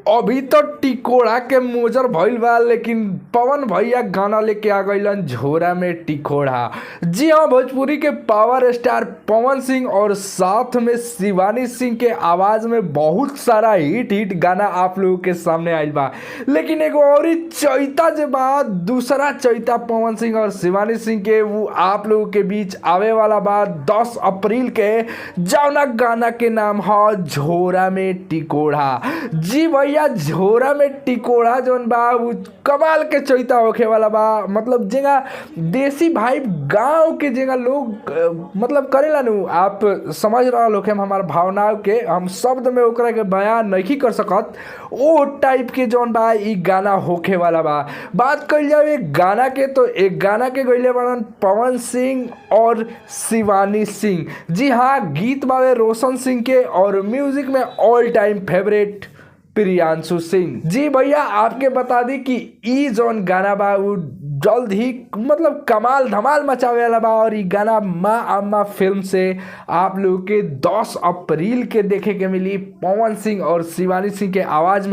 अभी तो टिकोड़ा के मोजर भइल बा, लेकिन पवन भैया गाना लेके आ गइलन झोरा में टिकोड़ा। जी हाँ, भोजपुरी के पावर स्टार पवन सिंह और साथ में शिवानी सिंह के आवाज में बहुत सारा हिट हिट गाना आप लोगों के सामने आइल बा। लेकिन एगो और चैता जे बा, दूसरा चैता पवन सिंह और शिवानी सिंह के, वो आप लोगों के बीच आवे वाला बा 10 अप्रैल के, जौना गाना के नाम ह झोरा में टिकोड़ा। जी भैया, झोरा में टिकोड़ा जौन बा उ कमाल के चैता होखे वाला बा। मतलब जेगा देसी भाई गांव के जेगा लोग मतलब करेला नु, आप समझ रहल होखे हमार भावनाओं के, हम शब्द में ओकरा के बयान नहीं कर सकत, ओ टाइप के जौन बा ई गाना होखे वाला बा। बात कइल जाए एक गाना के, तो एक गाना के गइले बड़न पवन सिंह और शिवानी सिंह। जी हाँ, गीत बावे रोशन सिंह के और म्यूजिक में all time favourite Priyanshu Singh. जी भैया, आपके बता दी कि ई जौन गाना बा उ जल्द ही मतलब कमाल धमाल मचावे वाला बा और ई गाना माँ अम्मा फिल्म से आप लोग के 10 अप्रैल के देखे के मिली पवन सिंह और शिवानी सिंह के आवाज में।